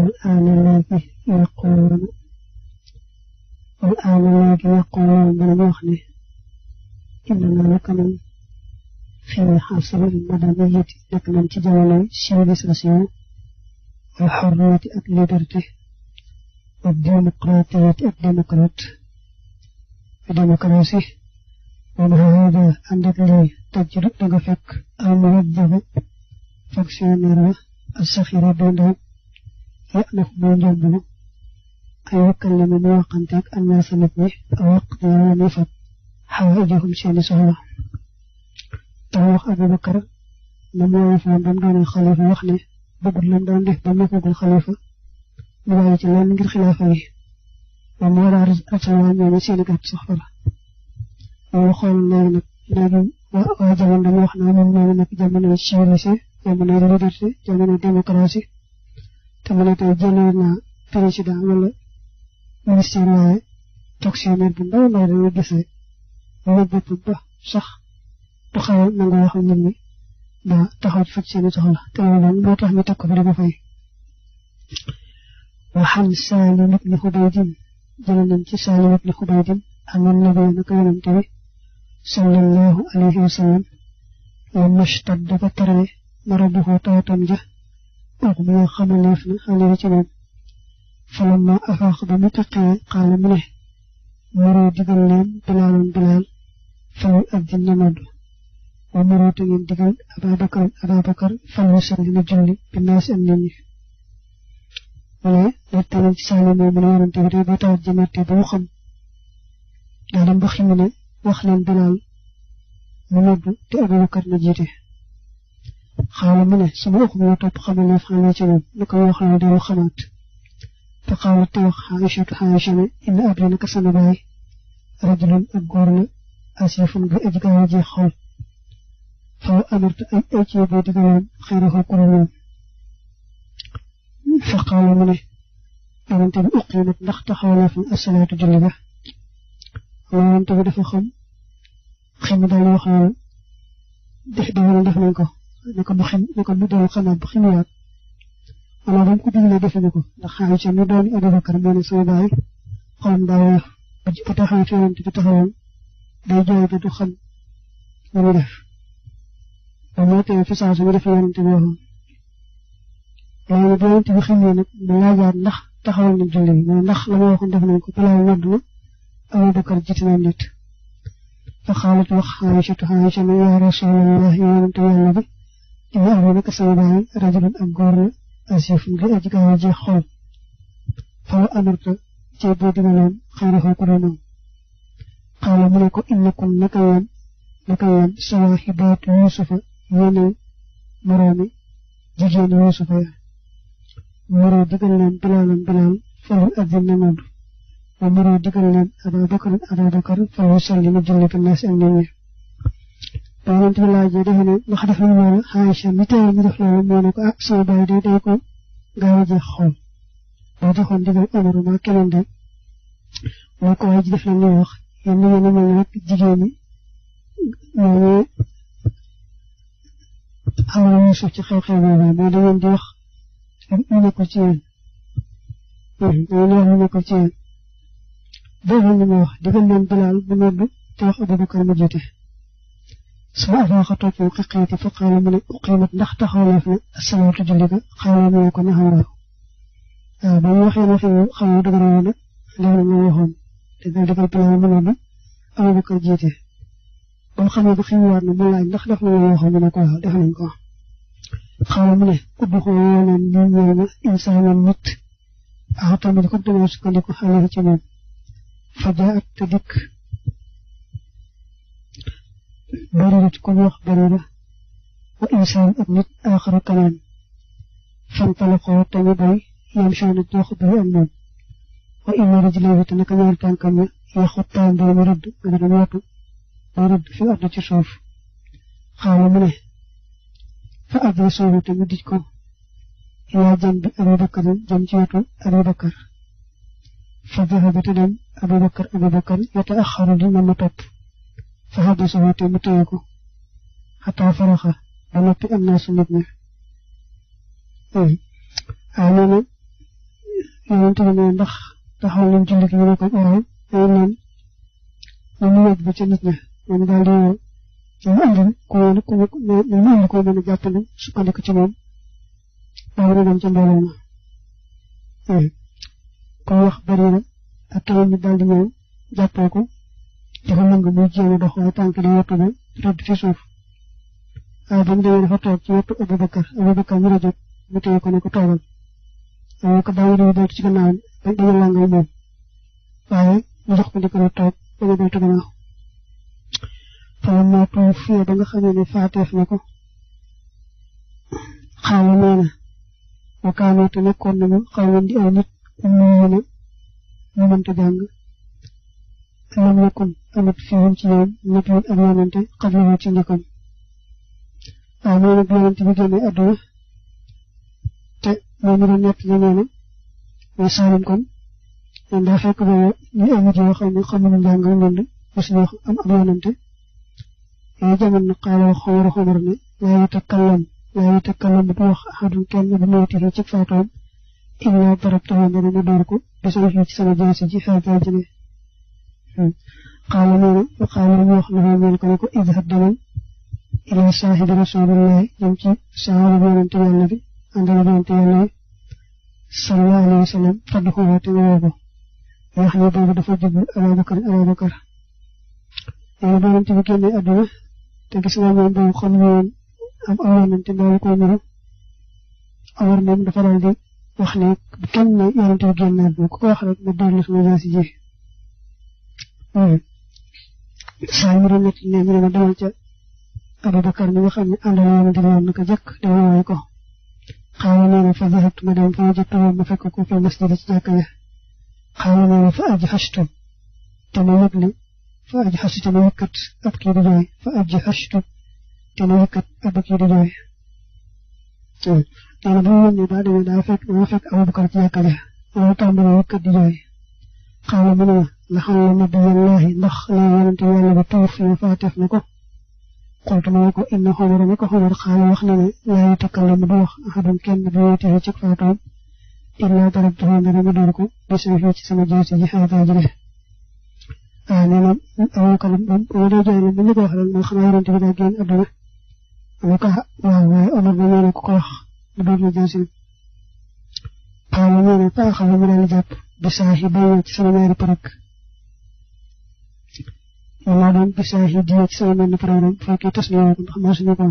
والآن léegi yaquluun danañu wax ne innanaa naka nun fii xasril madaniyati nekk nañ ci jamonoy civilisation wal xorriyati ak liberté wa démocratiyati ak démocratie wa maa haadaa ànd ak lii tajidu danga fekk al muwazzaba fonctionnaire ba al saxira doy ndaw ya'nafu muy njomblu ay yukallama mu waxanteeg annaasa nit ñi aw yaqdi wala muy fab xawaa'ijahum seeni soxla dama wax Abubakar na moo defoon ba mu doonee xalifa wax ne bëggul lam doon def ba nekkagul xalifa mu bàyyi ci lenn ngir xilaafa yi ba moo daa recevoir ñooñu seeni gàtt soxla la loolu xool léegi nag waa jamono dañuy wax naa moom ñooñu nekk jamonoy civilisé jamonoy liberté jamonoy démocratie te mu ne tey jëlee naa président wala ministère waaye fonctionnaire bu ndaw dañuy gis rek mu boppam ba sax du xaw a nangu wax nit ñi ba taxaw ci faj seeni soxla te loolu moo tax ñu teg ko fi di ko fay waxan Saalim ibn Xubaydin jël nañ ci Saalim ibn Xubaydin amoon na bi naka yonente bi sallallahu alayhi wa sallam lamma shtadda ba tarwe maraduhu tawatam ja ak mu xamaleef na xale ci moom falamma afaax ba mu taqee qaala mu ne maroo digal leen Bilaal fal yu'azzin na nodd wa maroo te ngeen digal Ababakar fal yusalli na julli bi naas am nit ñi mu ne la tamit ci Saalim moom mu ne yonente bi day ba tawat ji metti ba mu xam daa dem ba ximu ne wax leen Bilaal mu nodd te Abubakar na jiite xaala mu ne sama ëpp moo topp xamaleef xale ci moom lu ko yoo xam ne dalu xamaat fa qaalat te wax Aïcha ne inna abi naka sama baay rajulun ak góor la asifun bi aji gaaw a jeex xol fa amarta ay ci boo digaloon xayrahu ku moom fa qaala mu ne yonente bi uqimat ndax taxawaleef na asalaatu julli ba yonente bi dafa xam ximi daal wax loolu def nañ ko ne ko mu doon xamaat bu ximiwaat wala ba mu ko diglee defuñu ko ndax Aïcha mi doon Abubakar moo ne sama baay xolam daa woyof ba taxaw fi yonent bi taxawoon day jooy ba du xam lu mu def ba moo teew fi saa su mu def yonent bi waxoon loolu bu yonent bi ximee nag mu laajaat ndax taxawal na julli bi ndax la ma waxoon def nañ ko balaa nodd na Abubakar jiite na nit fa xaalat wax Aïcha ne yaa Rasulallah yonent yàlla bi inna abi naka sama baay rajulun ak góor la asifun gi aji gaaw a jeex xol fa amarta ci boo digaloon xayrahu ku doon xaala mu ne ko innakum naka yéen sawaahibaatu Yuusufa yéene moroomi jigéen Yuusufa ya maroo digal leen Bilaal fal yu'azzin na nodd wa maroo digal leen Abubakar fal yusalli na julli bi naas ak nit ñi yonent bi laajee defe ne ndax def nañu loolu Aïcha mi teewal ñu def loolu moo ne ko sama baay day ko gaaw a jeex xol boo joxoon digal Omar ma keneen de moo ko waaye ji def nañ ñu wax yéen ñu mel ne rek jigéen ñi ñooñu amal Yuusuf ci xew-xew boobu mais da ngeen di wax ñu nekkul ci yéen ñu nekkul ci yéen boobu ñu ma wax digal leen Bilaal bu nodd te wax Abubakar mu jiite sama afaaxa topp xiqiiti fa qaala mu ne uqimat ndax taxawaleef na asalaatu julli ga xaala mu ne ko naxam waaw ba mu waxee na fi xaw a dëgëroon nag léegi nga waxoon te dal defal Bilaal mu nodd Abubakar jiite ba mu xamee ba fi mu waat na mu laaj ndax def nañu waxoon mu ne ko waaw def nañ ko xaala mu ne uddu ko woo leen ñu ñëw na insaanan nit tamit ko dama sukkandiku xale ci moom fa jaat te dikk Barirat ku ñu wax Barira wa insaan ak nit aaxara kanaan fantalaqoo te ñu bay yamshuuna dox bay am moom wa inna rijlayhi te naka ñaari tànkam ya yaxuttaan day mu rëdd nga doon watu day rëdd fi àdd ci suuf xaala mu ne fa adressoohu te ñu dij ko ilaa janbi Abubakar jëm ci wetu Abubakar fa dahaba te dem Abubakar yata'axxaru di na ma topp fa xaddasahu te mu téye ko xataa faraxa ba noppi am naa su nit ñi nee na yonent bi ne ndax taxaw nañ julli gi ñu ne ko waaw day leen ñu yegg ba ca nit ña moom daal di ñu andil ku indi ko mën a jàppale sukkandiku ci moom waaw na dem ca mbooloo ma ku wax bari na ak keneen nit daal di ñëw jàppee ko dafa lëng muy jéem a dox waaye tànk di yottu ba rëdd fi suuf waaye ba mu demee dafa toog ci wetu Abubakar mu rajot mu téye ko ne ko toogal ko daa wér deltu ci gannaaw dañu làngay moom waaye ñu jox ko di ko ne toog dañu deltu gannaaw falam maatu fii ba nga xamee ne faateef na ko xaala nee na wa kaanoo te nekkoon nañu xaw leen di ay nit ñu mënta jàng lam yakun amit fiihim ci ñoom nabiyun ak yonante qablahu ci njëkkam waaw nee nag yonante bi génne àdduna te moom doon nett li nee na mooy Saalim kon ñun daa fekk ba ñu ay nit yoo xam ne xamuñu njàng mbind mosuñu am ab yonante yooyu jamono nag xaala wax xomar ne laa yatakallam bu wax ahadun kenn bu mawtihi ci faatoom illaa darabtahu ndene ma door ko bisay fii ci sama jaasi ji xeetaa jëne xaala nee na xaala ñu wax na ñeen ko ne ko idhab demal ila saahibi rasulillahi jëm ci saahibi yonante yàlla bi àndal yonante yàlla yi sallallahu alayhi wa sallam fadduxu te nga woo ko wax ne boobu dafa jublu Abubakar yàlla yonante bi génne àdduna te gis nga moom boobu xam ñu woon am aw yonante mbaa koy niru Omar moom dafa daal di wax ne bu kenn ne yonante bi génne àdduna ku ko wax rek ma door la sama jaasi ji saa yi mu doon nekk ne ñu ne ma demal ca Abubakar mi nga xam ne àndal yonante bi woon na ko jëkk dama woowee ko xaala nee na fa zahabtu ma dem fa wajadtu ma fekk ko fi masjid ci jàkka ja xaala nee na fa ajhashtu te ma yëg ne fa ajhashtu te ma yëkkat ab kii di jooy fa ajhashtu te ma yëkkat ab kii di jooy nee na bu mu yónnee daa demee daa fekk Abubakar ci jàkka ja loolu tàmbali yëkkat di jooy xaala mu ne la xam la nabiyallahi ndax la yonante yàlla bi tuuf na faateef na ko xoltu ma ko inna xomar ma ko xomar xaala wax na ne laa yatakallamu du wax ahadun kenn bi wéetee ci faatoom illaa darabtahu ndene ma door ko bisay fii ci sama jaasi ji xeetaa ji de nee na Abubakar moom ma dee jooy moom bu ñu ko wax rek moo xam yonante bi daa génn àdduna ma ko waaw waaye Omar ba nee na ku ko wax mu door la jaasi xaala nee na paaxal mu daal di jàpp bisaahi bay ci sama ñaari parak maa doon bisaahi diye ci sama menn parak fekkee tas na ko ndax maa suñu ko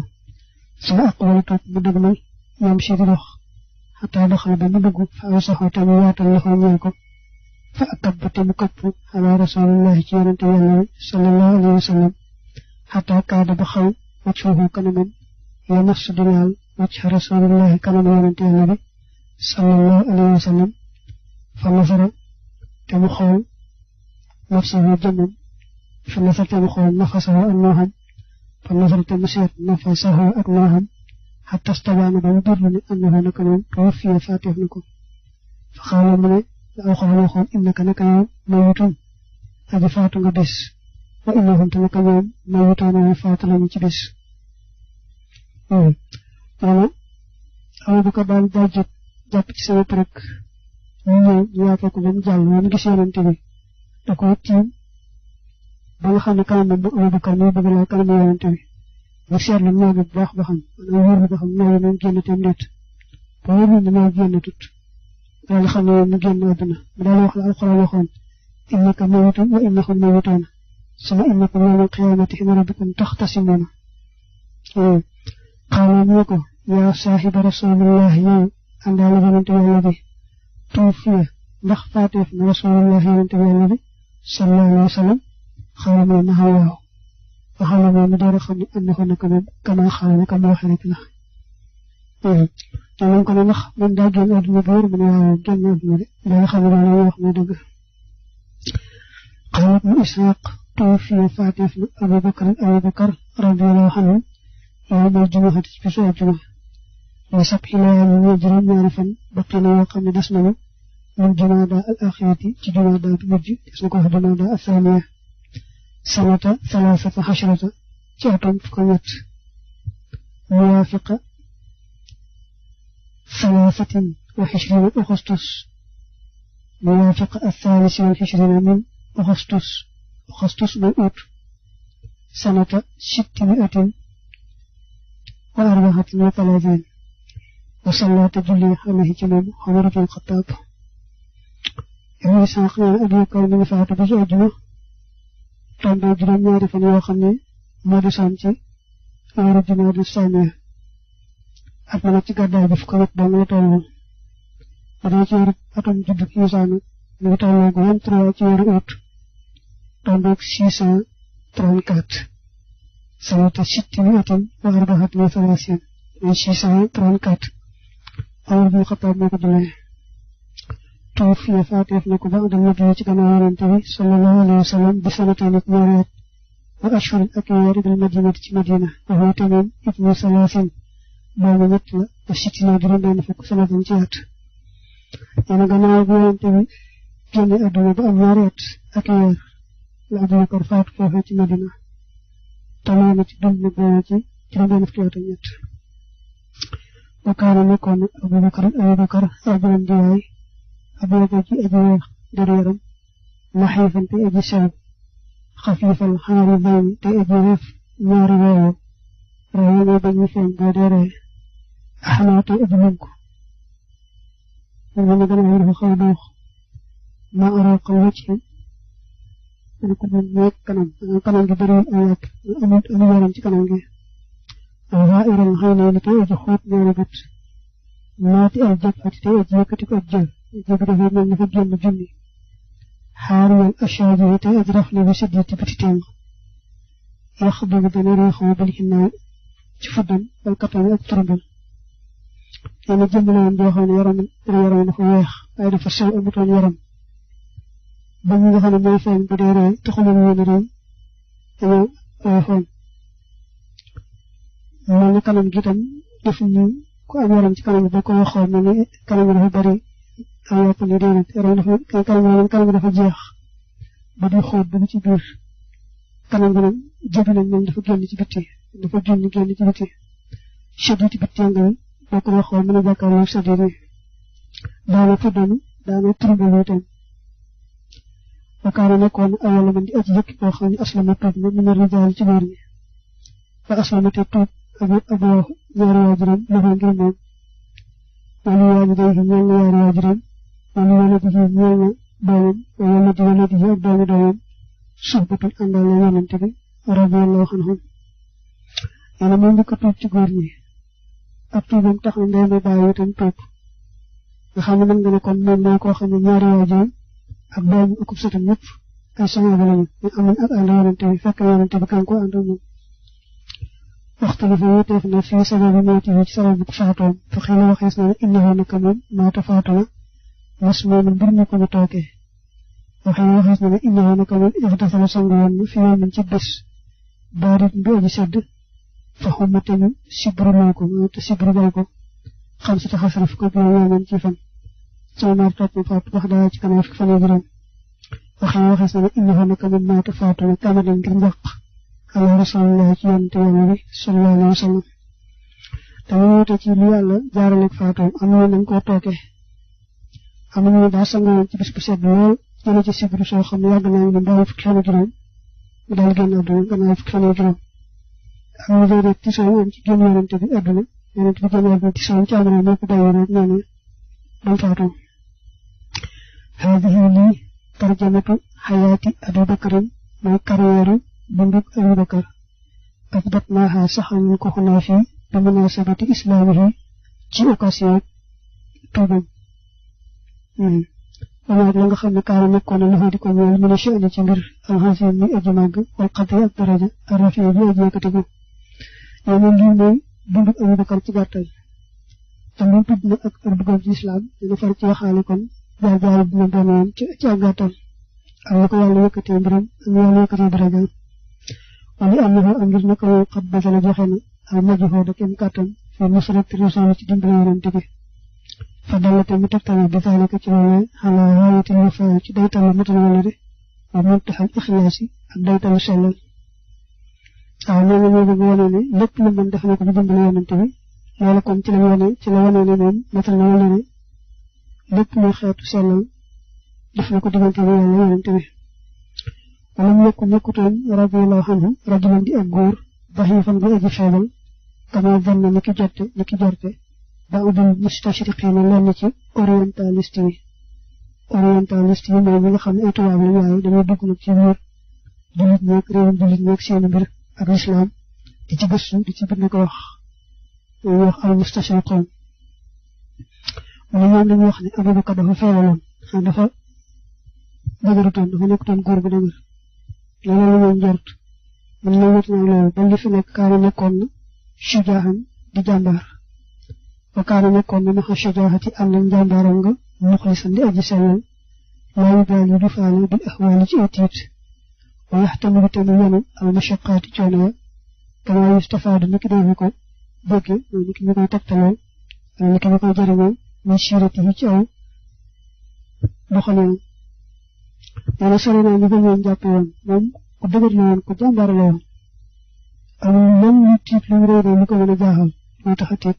sama aqwala toog mu dëgmal yam si di dox xataa doxal ba mu dugg fa aw saxoo te mu yaatal loxo ñeel ko fa akab ba te mu këpp ala rasulillahi ci yonante yàlla sallallahu alayhi wa sallam xataa kaada ba xaw waccuhu kanamam ya nafsu di laal wacc rasulillahi kanam yonante yàlla bi sallallahu alayhi wa sallam fa nasara te mu xool nafsahu jëmmam fa nasara te mu xool nafasahu ak nooxam fa nasara te mu seet nafasahu ak nooxam xatta stabaana ba mu birlu ne annahu naka moom tuwaffiya faateef na ko fa xaala mu ne la aw xaala waxoon innaka naka yow mayitun aji faatu nga bés wa innahum te naka ñoom mayitoona faatu lañu ci bés maana Abubakar daal daa jot jàpp ci sama rek ñu ñëw ñu yaakaar ko ba mu jàll woon gis yonante bi da ko tiim ba nga xam ne kanam bu Abubakar muy bëgg laa kanam yonante bi mu seetlu ñoo bu baax ba xam wóor ba xam ñoo moom génn tam ndeet ba wóor na ñoo génn tut daal xam ne mu génn àdduna mu daal wax la alxuraan waxoon innaka mayitun wa innahum mayituuna summa innakum yawmal qiyaamati inda rabbikum taxtasimuuna xaala ñu ko yaa saahiba rasulillah yow àndaale yonante yàlla bi tuufiya ndax faateef na rasulillah yonante yàlla bi sallallahu alayhi wa sallam xaala moom na xam waaw waxala moom mi door a xam ne am na ko naka moom kama xaala naka mu waxe rek la te nañ ko ne ndax man daa génn àdduna bu wér mu ne waaw génn àdduna de daa xam ne daal wax muy dëgg xaalat mu Isxaaq tuufiya faateef na Abubakar radiyallahu anhu yow mooy jumaxati ci bisu àjjuma mooy sab xilayaani ñoo juróom ñaari fan baqi na yoo xam ne des nañu min jumaada al axirati ci jumaada bi mujj des na ko wax jumaada al thaniya sanata thalathata asharata ci atom fukk ñett muwaafiqa thalathatin wa ishrina augustus muwaafiq al-thaalis wal 20 min أغسطس من أوت سنة 634 وصلى تجلي عليه جميع عمر بن الخطاب ابن إسحاق نانا أبي بكر من فاتو بس أجمع tombe juróom ñaari fan yoo xam ne moo di son ci weeru jumaada saaniya at ma nag ci gàddaay bi fukk ak dong la tolloon bu dee ci weeru atum juddu Isaa nag mu ngi tolloo gu 23 ci weeru août tombe 634 sanata 634 Umar bin Xattaab moo ko julee توفي فاتف نكو بعد النبي كما ينتهي صلى الله عليه وسلم بسنتين اثنين وأشهر الأكيار بالمدينة مدينة وهو تمام ابن 30 بين نتل وستين جرندان فوق سنة جهات يعني قناع بينتهي جنة أدوى بأميارات أكيار لأدوى كرفات فوق مدينة تمام دون نبوة جرندان فوق نت وكان نكون أبو بكر أبو الدواي أبيض أجي دريرا نحيفا تأجي سعب خفيف الحاربين تأجي رف نار واو رأيني بني فين بادره أحنا تأجي منكو ومن قال عيره خيبوخ ما أراق الوجه أنا كنت ميك كنام جدرين أياك أمي يارم كنام جي غائر الحينين تأجي خوت ناربت ما تأجي تأجي يكتك أجي جبره من فجن جني حاري الأشاجر تأجرفني بسدية بتتين يخبر بنريخ بالحناء جفدا والقطع أكتربا يعني جملان جوهان يرم فويخ أيضا فالسوء أمتون يرم بني غانا ميفين بديري تخلو من رين أنا أيفون مانا كانم جيتم دفني كو أم يرم تكانم بوكو يخوض ماني كانم رهو بري أيها الذين يرون كلام dafa jeex ba di xoot ba ci biir kanam gi nag jëbi nag moom dafa génn ci bitti dafa génn ci bitti cheddi ci bitti nga boo ko waxoon mën a jàkkaarloo cheddi ni daana tuddanu daana turbal itam wakaana nekkoon awala man di aji yëkk koo xam ne aslama tuub na mën a rijaal ci góor ñi ba aslama te tuub aboo ñaari waajuram loxo ngir moom wala waajidayhi ñeel na ñaari waajuram wala waladihi ñeel na doomam wala waladihi ak doomi doomam suhbatul àndal la yonante bi radiyallahu anhum yàlla moom njëkk a tuub ci góor ñi ak tuubam tax na ndey ma bàyyi itam tuub nga xam ne mën nga ne kon moom moo koo xam ne ñaari waajuram ak doomu akub sëtam ñëpp ay saxaaba lañu ñu am nañ ak ànd yonante bi fekk yonante bi kan ko àndal moom واختلف ويتفنا في سبب موته سبب فاتوم فخيل وخيسنا إنه نكمل مات فاتوم مسموم برنكو بتوكي وخيل وخيسنا إنه نكمل اغتفل سنغوان في يوم من جبس بارد بأجي سد فهمتن سبر لوكو تسبر لوكو 15 فكو يوم جيفن سومار توك فات وحدا كان في فنيجرم وخيل وخيسنا إنه نكمل مات فاتوم كامل غرنق ala rasulullah ci yonte yàlla bi sallallahu alayhi wa sallam dañu wute ci lu yàlla jaarale faatoom am na nañ koo tooke am na daa sangoon ci bis bu sedd lool jële ci sibru soo xam ne yàgg naa ñu mbaaw fukki fan ak juróom mu daal génn àdduna gannaaw fukki fan ak juróom am na day rek tisoon am ci génn yonente bi àdduna yonente bi génn àdduna tisoon ci àdduna moo ko bàyyi rek nee na dam faatoom hadihi lii tarjamatu xayaati Abu Bakrin mooy carrière bunduk Abu Bakar أثبتناها صحا كنا في بمناسبة إسلامه ci occasion توبم وما لنغا خمنا كان نكون له ديكو ñeel من شأن ci mbir alhasim mi aji mag wal qadri ak daraja arafi bi aji yëkkatiku yéen lii mooy bunduk Abu Bakar ci gàttal te mu tudd na ak duggal ci islam dina far ci waxaale kon jaar jaar bu ñu doon ci ak gàttal am na ko yàlla yëkkatee mbiram am yàlla yëkkatee daraja ولأنه أمر نكو قد بذل جهنا المجهود كم كاتم في نصرة الرسول تدبر يرنتبه فدلت متقتل بذلك تعالى على غاية الوفاء ديت المتنولد ومنتهى الإخلاص ديت السلام أعلم من يقولون لك من دخلك بدبر يرنتبه ولكم تلواني من مثل نولد لك من خيط سلام def na ko diggante bi yàlla yonente bi wala mu nekkutoon radiyallahu anhu rajulan di ak góor daxiifan bu aji feebal kama zanna ni ki jorte ba'dul mustashriqiina lenn ci orientaliste yi mooy ñi nga xam ne ay tubaab lañ waaye dañuy dugg nag ci biir jullit ñeeg réewum jullit ñeeg seen mbir ak lislaam di ci gëstu di ci bind ko wax al mustashriqoon wala ñoom dañuy wax ne Abubakar dafa feebaloon xam dafa dëgërutoon dafa nekkutoon góor bu dëgër loolu la ñuy njort man la wut naa loolu ba li fi nekk kaana nekkoon na shujaahan di jàmbaar wa kaana nekkoon na maxa shujaahati ànd ak njàmbaaram nga muxlisan di aji sellal laa yubaali du faale bil ahwaali ci ay tiit wa yaxtamilu te mu yenu al mashaqaati coono ya kama yustafaadu ni ki doofi ko bëgge mooy ni ki ñu koy tegtaloo wala ni ki ñu koy jëriñoo min siirati yi ci aw doxalin nee na sori naa ñu gën leen jàppe woon moom ku dëgër la woon ku jàmbaar la woon amul lenn lu tiit lu réy lu ko mën a jaaxal moo tax a tiit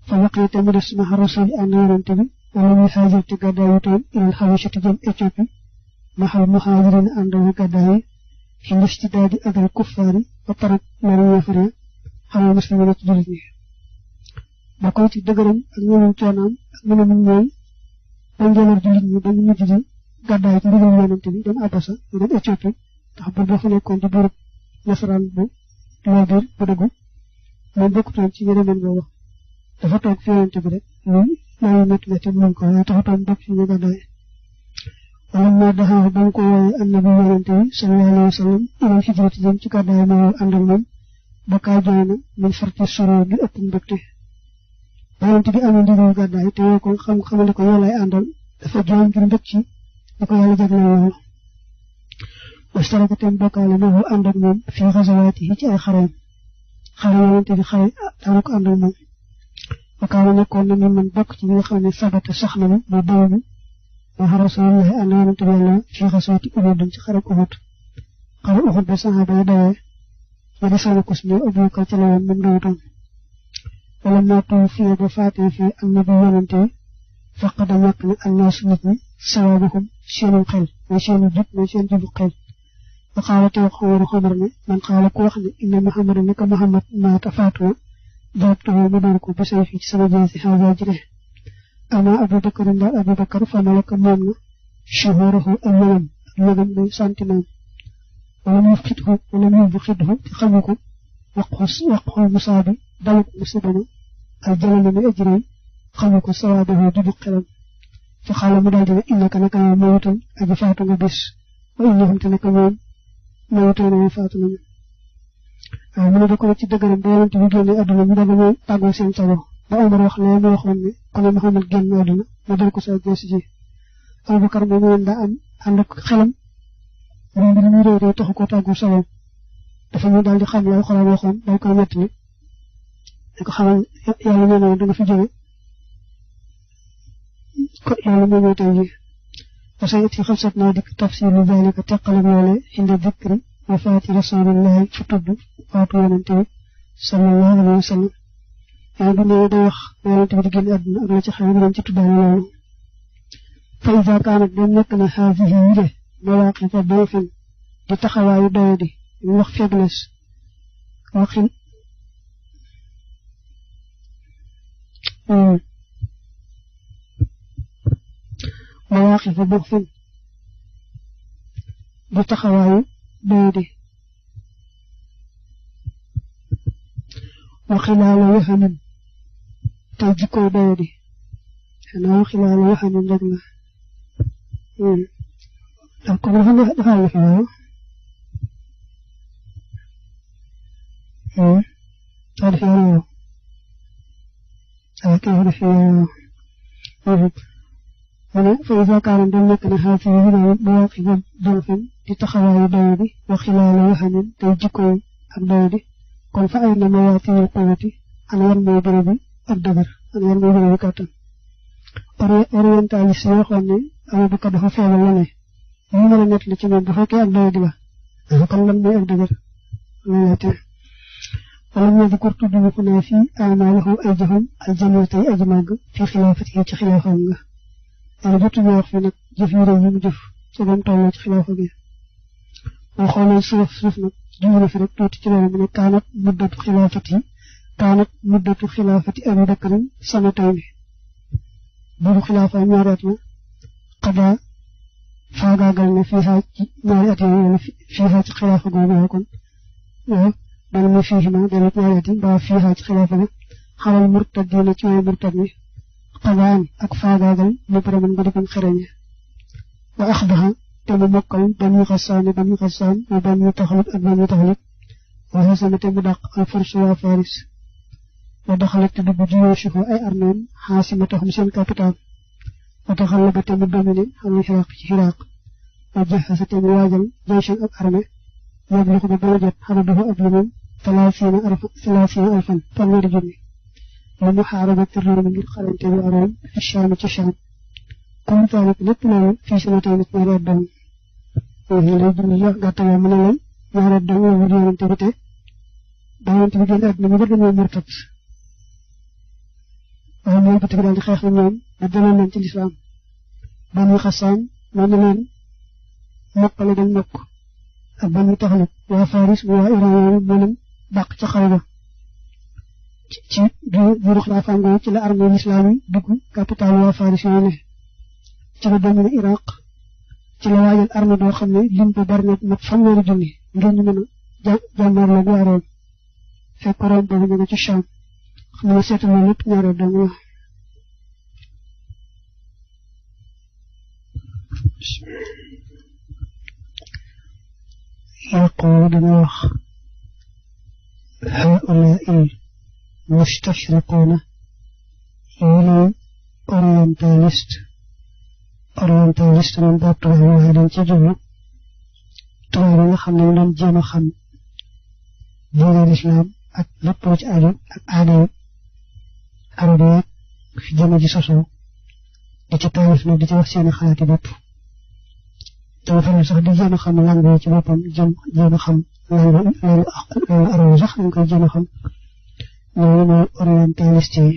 fa waqee te mu des maxa rasuli ànd yonante bi wala muy xaajir te gàddaay yu toon ilal xabashati jëm Éthiopie maxal muhaajiriin àndawu gàddaay fi listidaadi adal kuffaari ba tarak loolu ñeefare xamal muslimiina ci jullit ñi ba koy ci dëgëram ak ñeneen coonaam ak mënam mooy ba njëlar jullit ñi dañu mujj di gàddaay ci ndigal yonante bi dem Abasa ñu dem Éthiopie ndax bu dafa nekkoon di buurub nasaraan bu loo biir bu dëggu moom bokkutoon ci ñeneen boobu dafa toog fi yonante bi rek muy laayu métti muñ ko waaye taxutoon bokk ci ñu gàddaay wala moo daxaa ba mu ko wooye annabi yonante bi sallallahu alayhi wa sallam ilal hijrati jëm ci gàddaay moo ànd ak moom ba kaa jooy na min farti soro gi ëpp mbégte yonante bi amee ndigal gàddaay te woo ko xamale ko yow lay àndal dafa jooy ngir mbég ci da ko yàlla jagleel loolu wastaraka teen bokkaale moo ànd ak moom fii xasawaati yi ci ay xareem xare yonante bi xare daana ko ànd ak moom wakaana nekkoon na mi man bokk ci ñi nga xam ne sabata sax na mu moo dawlu ma rasulillahi ànd yonante bi yàlla fii xasawaati Uhud ci xare Uhud ba saxaaba yi dawee ma di sana kus ne Abubakar ca la woon moom dawutoon wala naatu fii ba faatee fii am na bi yonante bi faqada ñàkk na annaasu nit ñi sawaabahum seenu xel mooy seenu jub mooy seen jubu xel wa xaala te wax xomar ne man xaala ku wax ne inna Muhammad ne ko Muhammad maata faatuma darabtuhu ma door ko ba say fii ci sama jeesi xawa jire ama Abubakar ndaal Abubakar fa malaka moom na shuhurahu ak yëgam mooy sentiment wala mu bu xidhu te xamu ko waqxul musaabi daluk musibama al jalali mi ajrey xamu ko sawaabahu jubu xelam fa xaala mu daal dina innaka naka yow mawutoon aji faatu nga bis wa innahum te naka ñoom mawutoon na faatu nañu waaw mu ne da ko ci dëgëram ba yonante bi génne àdduna ñu dafa ñëw tàggoo seen sago ba Omar wax lee mu waxoon ne kon Muhammad génn àdduna ma dal ko sa jeesi ji Abubakar moom woon daa am ànd ak xelam réew bi muy réew taxu ko tàggu sago dafa ñu daal di xam la Alxuraan waxoon dañ koy metti ni da ko xamal yàlla nee na da nga fi jóge ko yàlla moo ñëw tey jii parce que it xamsat naa dikk tafsiru zalika teqalam yoole indi dikri wafaati rasulillahi fu tudd faatu yonante bi sallallahu alayhi wa sallam yaa bu ne day wax yonante bi di génn àdduna ak la ci xew dinañ ci tuddaale loolu fa iza kaanat dem nekk na haadihi yi de mawaaqifa dayfin di taxawaayu doye di ñu wax faiblesse waxin mawaaqifa dayfin di taxawaayu doye di waxilaala waxanin tey jikkoy doye di xanaa waxilaala waxanin rek la donc comme dafa la fi waaw daa def yow ak kay def yow mu ne fa iza kaana dem nekk na xaal fi mawaaqifa dayfin di taxawaayu doye di waxilaala waxanin tey jikkoy ak doye di kon fa ay na mawaatinul quwwati ana yan mooy bërëb bi ak dëgër ana yan mooy bërëb bi kàttan orientaliste yi waxoon ne Abubakar dafa feebar la ne ñu mën a nett li ci moom bu fekkee ak doye di la kon lan mooy ak dëgër loolu wala ñu di ko tudd ñu ko ne fii amaalahu ay jëfam al jamil tey aji màgg fi xilaafati ci xilaafam nga wala jotuñu wax fi nag jëf yu rëy yi mu jëf ci bam tolloo ci xilaafa gi boo xoolee suuf nag jumla fi rek tuuti ci loolu mu ne kaanat muddatu xilaafati Abi Bakrin sanatayni boobu xilaafa ñaari at la xadaa faagaagal na fiihaa ci ñaari at yooyu fiihaa ci xilaafa googu kon waaw dana ne fii ma dellu ñaari at yi mbaa fiihaa ci xilaafa gi xalal murtadiina ci way murtad ni xadaan ak faagaagal mu paraman nga dikam xereñe wa axdaha te mu mokkal banu xasaan wa banu taxlit ak banu taxlit wa xasana te mu dàq al furs waa faris wa daxalat te dugg jiyóosufu ay armeen xaasimatahum seen capital wa taxallaba te mu domine xamal xiraaq ci xiraaq wa jaxasa te mu waajal jaysan ak armée yabluxu ba dana jot xadaduhu ab limam talaasiina alfan fanweeri junni li mu xaaraba te réew mi ngir xarante bi aroom fi Shaam ci Shaam comme talik lépp loolu fii sama tey nit ñaari at dong lay junni yo gàttal mën a leen ñaari at dong la mu yonente bi te ba yonente bi génn àdduna ñu bëgg ñoo murtat waaye ñoom bëtt bi daal di xeex na ñoom ba daloon leen ci lislaam Banu Xasaan noonu leen mokkale dañ mokk ak Banu Taxlib waa Faris bu waa Iran yooyu moo leen dàq ca xare ba ci biiru xilaafa ngoo ci la armée l'islam yi dugg capital waa Faris yooyu ne ci la domine Iraq ci la waajal armée boo xam ne lim ba bari na mat fanweeri junni ngir ñu mën a jàmmarloo bu waa Room fekk Room boobu ñu nga ci Shaam xam ne seetal loolu lépp ñaari dong la yaqulu dana wax haa'ulaa'i mustashriquuna yooyu orientaliste moom boobu tubaab yi waaye dañ ci jublu tubaab yi nga xam ne ñu doon jéem a xam diine lislaam ak lépp lu ci aju ak aada yi arab yi fi jëm ji sosoo di ci taalif nag di ci wax seeni xalaati bopp dama faral sax di jéem a xam langue yi ci boppam jéem a xam langue arab yi sax dañ koy jéem a xam loolu mooy orientaliste yi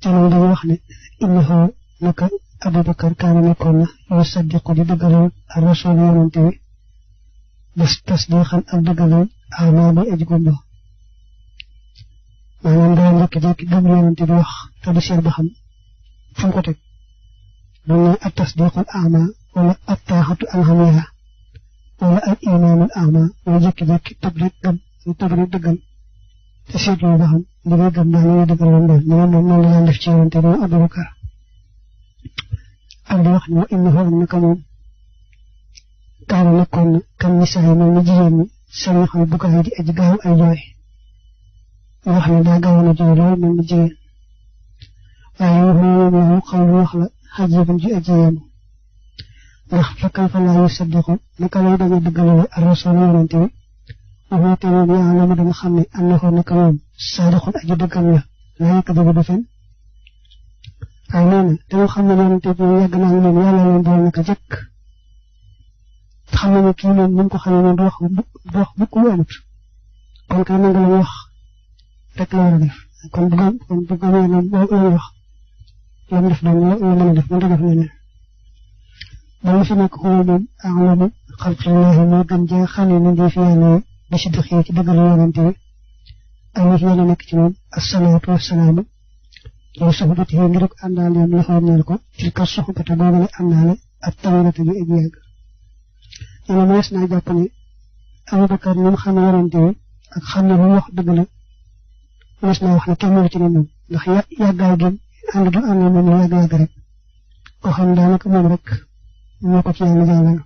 te loolu dañuy wax ne innahu naka Abubakar kaana nekkoon na yusaddiqu di dëggalal ar-rasul yonente bi bas tasdiqan ak dëggalal ama bay aji gumba maanaam daa njëkk-jekki gëm yonente bi wax te du seet ba xam fu mu ko teg doon ne at tasdiqul ama wala at taaxatu alxamiya wala al imaanul ama wala jékki-jékki tëb rek dëggal te seetlu ba xam li ngay gëm daal li ngay dëggal moom daal moom noonu la daan def ci yonente bi Abubakar ak di wax ne innahu naka moom kaana nekkoon na kan nisaa yi moom ni jigéen ñi seen xam bukaay di aji gaaw ay jooy wax ne daa gaawoon a jooy lool moom ni jigéen waaye wax moom moom xaw lu wax la xajiban ji aji yéemu ndax fakkal fa laa yusaddiqu naka lay danga dëggalale ar-rasul yonente bi waxoo te moom yaa la ma danga xam ne annahu naka moom saadiqun aji dëggal la laa yakdibu du fen waaye nee na dañoo xam ne yonente bi yàgg naa ngi moom yàlla leen bool naka jëkk xam ne kii moom ni mu ko xamee moom du wax bukk lu amut kon kay nanga la wax rek la war a def kon bu gëmee moom la wax la mu def doon la mën a def mën a def leneen ba li fi nekk xoo moom a'lamu xalqillahi moo gën jaa xam ne ndi fi yàlla bi si dëxee ci dëggal yonente bi ay yàlla nekk ci moom asalaatu wasalaamu yow soxbati yi ngir ak àndaaleem la xool neel ko ci ka soxbata boobu la àndaale ak tawrata bi ak yàgg yàlla mënees naa jàpp ne Abubakar ni mu xam ne yonente bi ak xam ne lu wax dëgg la mënees naa wax ne kenn mënu ci ne moom ndax yàggaay gi ànd du ànd moom la yàgg rek koo xam daanaka moom rek moo ko ci yàlla jàngal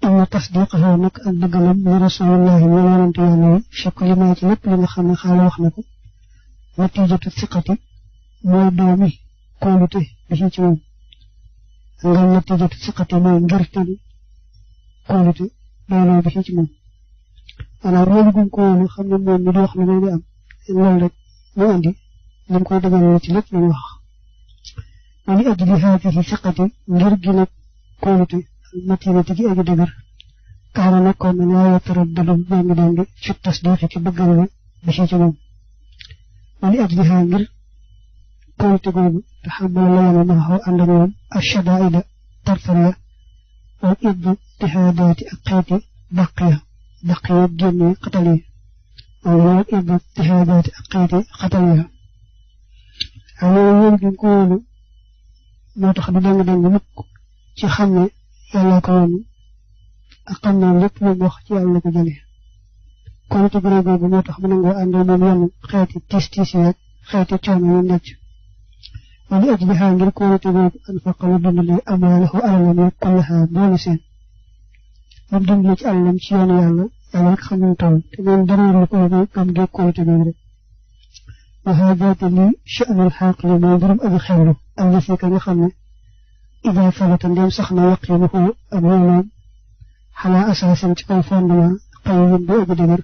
inna tasdiqahu nag ak dëggalam li rasulillahi ñu yonente yàlla yi fekk li may ci lépp li nga xam ne xaala wax na ko natiijatu siqati mooy doomi kóolute bi ci moom nga natiijatu siqati mooy ngirte kóolute dooloo bi ci moom maanaam loolu gum ko woon xam ne moom mi di wax lu may di am loolu rek mu andi li mu koy dëggaloo ci lépp lu mu wax wa li ajli haadihi siqati ngir gi nag kóolute matinati gi aji dëgër kaana nekkoon na laa yataraddadu déngi fi tasdiqi ci dëggal bi ci moom wali ajliha ngir kóolute googu te xamal la yama ma xaw ànd ak moom ashadaida tarfariya wal ibtihaadaati ak xeeti daq ya génne xatal yi wal ibtihaadaati ak xeeti xatal ya xam ne wóolu gi ko wóolu moo tax du dang mukk ci xam ne yàlla ko yónni ak xam ne lépp lu wax ci yàlla la ko jëlee kóolute googu moo tax mu nangoo ànd moom yenn xeeti tiis yi ak xeeti coono yu nekk wala ajliha ngir kóolute googu anfaqa la dundalee amaalahu alalam yi kullaha boole seen moom dundalee ci alalam ci yoonu yàlla rek xam ñu toll te moom dara lu ko gëm ngir kóolute googu rek wa haadaate lii sha'nul xaaqli mooy mbirum aji xewlu allasi ka nga xam ne ida falata ndem sax na yaqiinuhu ak wóoloom xalaa asaasin ci kaw fondement qawiyin bu aji dëgër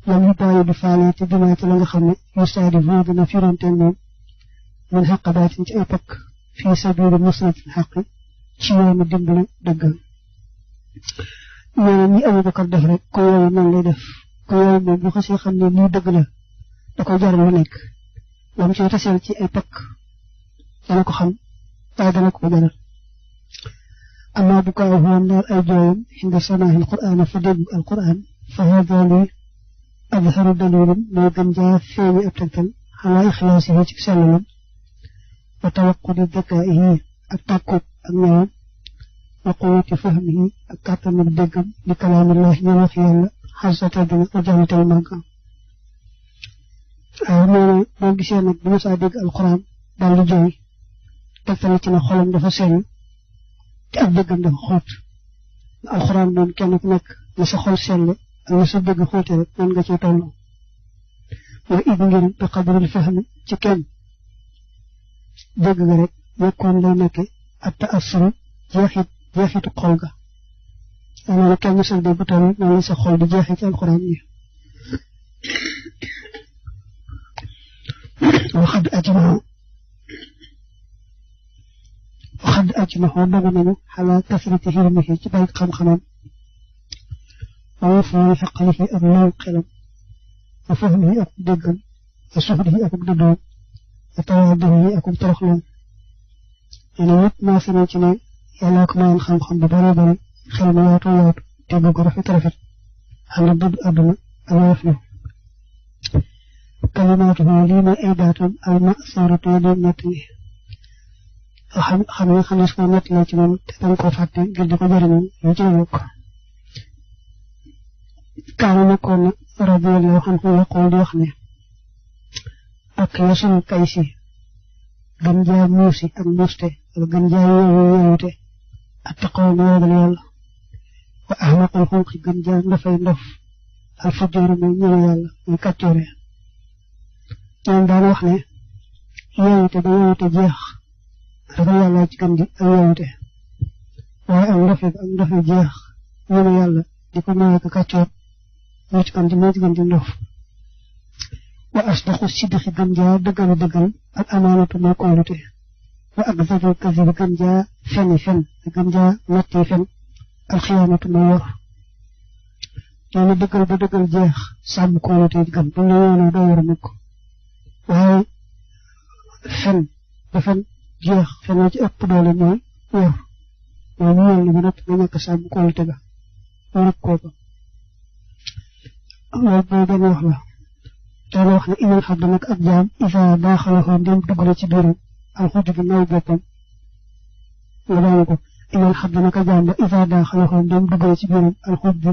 lam yu bàyyi di faale te dinaa ci la nga xam ne yusaadi vo dina fironteen moom min xaqabaatin ci ay pakk fii sabiili nusratil xaqi ci yoonu dimbale dëggal nee na ñi Abubakar def rek ko yooyu noonu lay def ko yooyu moom bu xasee xam ne lii dëgg la da koy jar lu nekk lam ci taseel ci ay pakk dana ko xam waaye dana ko jaral amma bu kaaw woon daal ay jooyam inda samaahil qur'aan fa dégg alqur'aan fa hada lii adharu dalilin mooy gën jaa feeñi ab tegtal xalaa ixlaasihi ci sellalam wa tawaqqudi dakaa'ihi ak tàkkub ak ñëwam wa quwwati fahmihi ak kàttanu déggam li kalaamillahi ñëw wax yàlla xasata dina wa jamital màggam waaw nee na boo gisee nag bu ma saa dégg alquran daal di jooy tegtal ci na xolam dafa sell te ak déggam dafa xóot alquran moom kenn ku nekk na sa xol sell ak na sa dégg xóote rek noonu nga ciy toll wa id ngir bi qadril fahmi ci kenn dégg nga rek nekkoon lay nekke ak ta'assuru jeexitu xol ga noonu kenn sa dégg toll noonu sa xol di jeexee ci alquran yi waxad ajmaxoo dogu nañu xalaa kasrati xilmihi ci bay xam-xamam wa wafuri xaqlihi ak law xelam wa fahmihi ak déggam wa suxdihi ak dëddoom wa tawaaduhi ak toroxloom nee na ñëpp maase nañ ci ne yàllaa ko mayoon xam-xam bu bare bare xel mu yaatu te bëgg rafet ànd ak dëdd àdduna ak woyof na kalimaatuhu lii mooy ay baatam al ma'suuratu yi doon nett yi xam ne su ko nett la ci moom te dañ koo fàtte ngir di ko jëriñoo ñu ci yokk kaana nekkoon na radiyallahu anhu yaqul di wax ne ak yasul kaysi gën jaa muusi ak muuste wala gën jaa yeewute ak taqoo mu ragal yàlla wa ahmaqul xulqi gën jaa ndafay ndof al fujjooru muy ñëw yàlla muy kàccoore ñoom daan wax ne yeewute ba yeewute jeex ragal yàlla ci gën gi ak yeewute waaye ak ndofe jeex ñëw yàlla di ko ñëwee ko kàccoor moo ci gën di ndof wa asdaqu sidqi gën jaa dëggal ak amaanatu moo kóolute wa akzabu kazibi gën jaa feni fen gën jaa metti fen alxiyaanatu moo yor ñoo ne dëggal ba dëggal jeex sàmm kóolute gën bu ñu yoonoo doo yor mukk waaye fen ba fen jeex fen ci ëpp doole mooy yor mooy ñu yol ba noppi nga ñàkk sàmm kóolute ga warab kooka loolu booy benn wax la daana wax ne inal xab nag ab jaam isa daaxalahoo ndem dugg na ci biiram alxuj bi naw boppam nga daana ko inal xab nag ab jaam ba isa daaxalahoo ndem dugg na ci biiram alxuj bi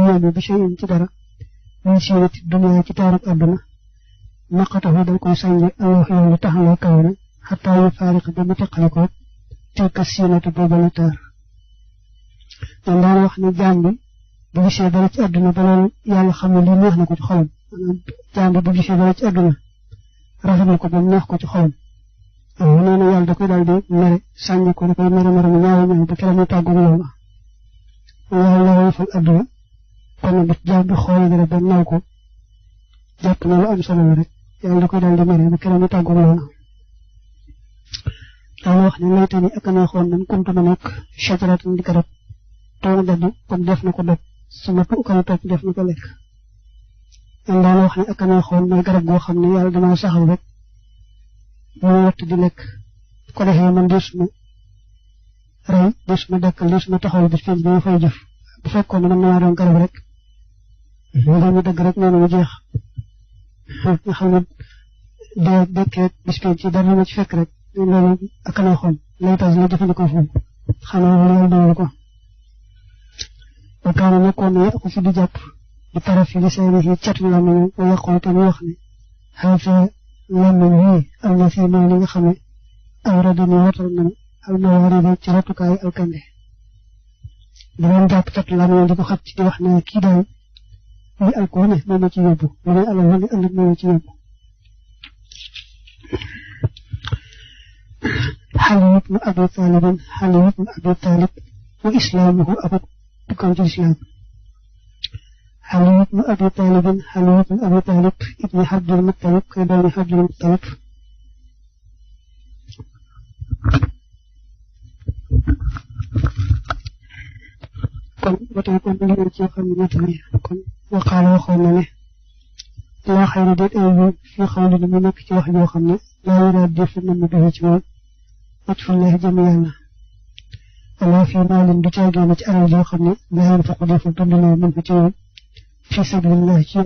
yéeme bi shay'in ci dara min siinati dunya ci taarub àdduna naqatahu dañ koy sànge allah yàlla taxalee kaw na xataa yu faariq ba mu teqale ko tilka siinatu booba la taar ñoom daana wax ne jaam bi bu gisee dara ci àdduna ba loolu yàlla xam ne lii neex na ko ci xolam jaam bi bu gisee dara ci àdduna rafetlu ko ba neex ko ci xolam nee na yàlla da koy daal di mere sànni ko da koy mere mu ñaaw ba keroog mu tàggu loola yàlla la woyofal àdduna kon nag jaam bi xool dara ba naw ko jàpp na lu am solo la rek yàlla da koy daal di mere ba keroog mu tàggu loola daana wax ne laytani ak neexoon man kuntu ma nekk shajaratan di garab toog dadu kon def na ko dog sama tuukana topp def na ko lekk man daana wax ne ak neexoon mooy garab goo xam ne yàlla dana saxal rek ñu watt di lekk ko defee man desuma rey desuma dekkal desuma taxawal bis penc dama fay jëf bu fekkoon ne man maa doon garab rek dañu dëgg rek noonu mu jeex nga xam ne dee dekkee bis penc ci dara ma ci fekk rek loolu ak na xool lay tas la jëfandikoo foofu xanaa loolu yàlla doolu ko wakaana nekkoon na yàqu fi di jàpp di taraf yi lisaani yi catu làmmiñam wa yaqul te mu wax ne xaasa làmmiñ yi am na fii maa li nga xam ne awradani watal na al mawaarida ci ratukaay alkande di leen jàpp catu làmmiñam di ko xat di wax ne kii daal li alkoone moo ma ci yóbbu lu may alal wala ëllëg moo ma ci yóbbu Xali ibnu Abi Talib Xali ibnu Abi Talib wa islaamuhu ak duggoon ci lislaam Xali ibnu Abi Talib Xali ibnu Abi Talib ibnu Abdul Muttalib kay doomi Abdul Muttalib kon ba tey kon li ngeen ci xam ne nettali kon waqaala waxoon na ne laa xayra déet ay yu fi xawli ni mu nekk ci wax joo xam ne laa yuraat def na mu doxe ci moom wajhullaahi jëm yàlla wala fi maalin du caagee na ci alal joo xam ne laa yanfaqu deful dundaloo mën ko ci moom fi sabilillahi ci